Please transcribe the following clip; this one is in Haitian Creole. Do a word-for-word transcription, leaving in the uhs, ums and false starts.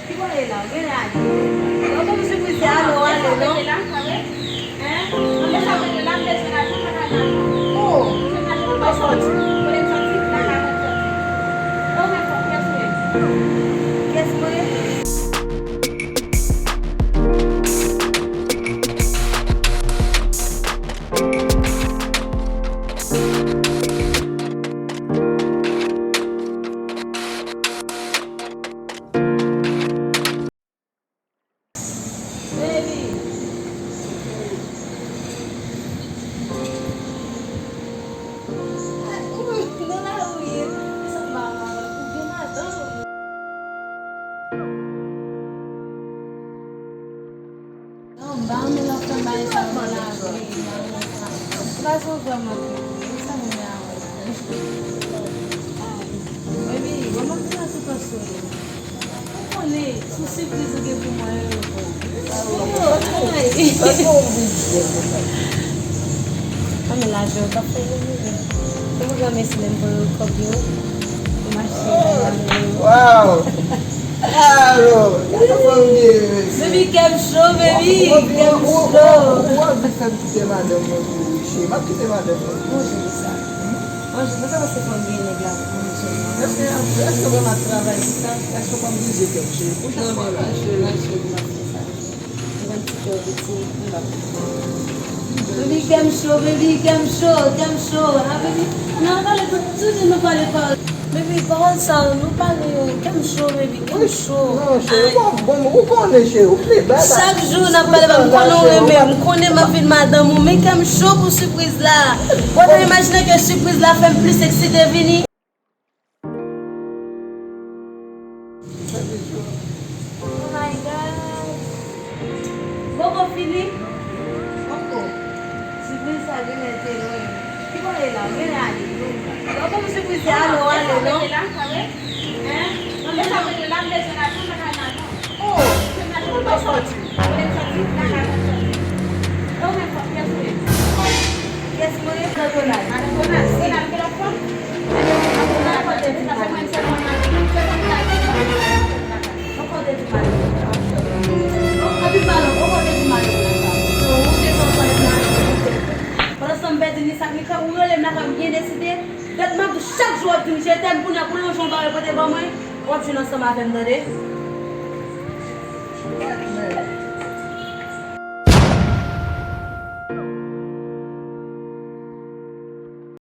Ki bò w ye la? Ou genlè ale. Ou konn sou priz se ale w ale, non? Hein? Mwen sa mwen la bezwen lajan, mwen pa ka lajan. Oh, mwen pa sòti. Kote m sòti? Nan kay mwen sòti. E ou menm, kiyès ou ye? Kiyès mwen ye? Baby. Ou nan lari w ye. Sa m pa wè ou gen madanm. Non, m pa renmen lè w fè bagay sa nan lari. M pa janm vrèman fè. Sa m gen a wè? Baby, wè m ap di nan tout an souri. Ou konnen, sou sipriz ou gen pou mwen yo. Sa se yon bizye pou mwen. Kòman lajan w t ap fè yo, bebe? Kòman granmesi menm voye w kòb yo pou m achte bagay yo? Wow! Alo, gade fanm gen, mesye. Baby, kè m cho, baby, kè m cho. Ou anvi fè m kite madanm mwen pou ou, cheri? M ap kite madanm mwen pou ou. Bonjou, Lisa. Bonjou, mwen ta panse fanm gen nèg la pou mwen sèlman. Èske, èske w wè m ap travay pou sa? Èske w pa oblije kè m, cheri? Pou sa. Non, men mache, mache, pou m ap fè sa. Mwen ti kè w piti, m pa pou. Baby, kè m cho, baby, kè m cho, kè m cho. Ah, baby. Non, pale tout, tout, nou pale, pale. Baby, pawòl sa yo, nou pale yo. Kè m cho, baby, kè m cho. Non, cheri, ou pa bon, ou konnen, cheri, ou pli bèl. Chak jou n ap pale, m konnen w renmen m, m konnen m ap vin madanm ou, men kè m cho pou sipriz la. Ou ta imajine ke sipriz la fè m plis eksite vini. Oh my God. Poko fini? Poko. Sipriz sa genlè te lwen. Ki bò w ye la? Ou genlè ale. Ou konn sipriz se ale w ale, non? Hein? Non, men sa mwen la, m bezwen lajan, m pa ka lajan. Oh, mwen pa sòti. Mwen sòti, m pa ka sòti. E ou menm, kiyès ou ye? Kiyès mwen ye? Madan Donald. Madan Donald. Donald, gen lòt fanm? Donald, kote di Madan? Ou kote di Madan? Ou kote di Madan? Pandan se tan, m pèdi ni sak ni kòb, ou rele m la, m byen deside. Dat m ap di chak jou w ap di m je t'aime, kounye a pou lonje yon bagay pote ban mwen, w ap jwenn ansanm avè m, tande?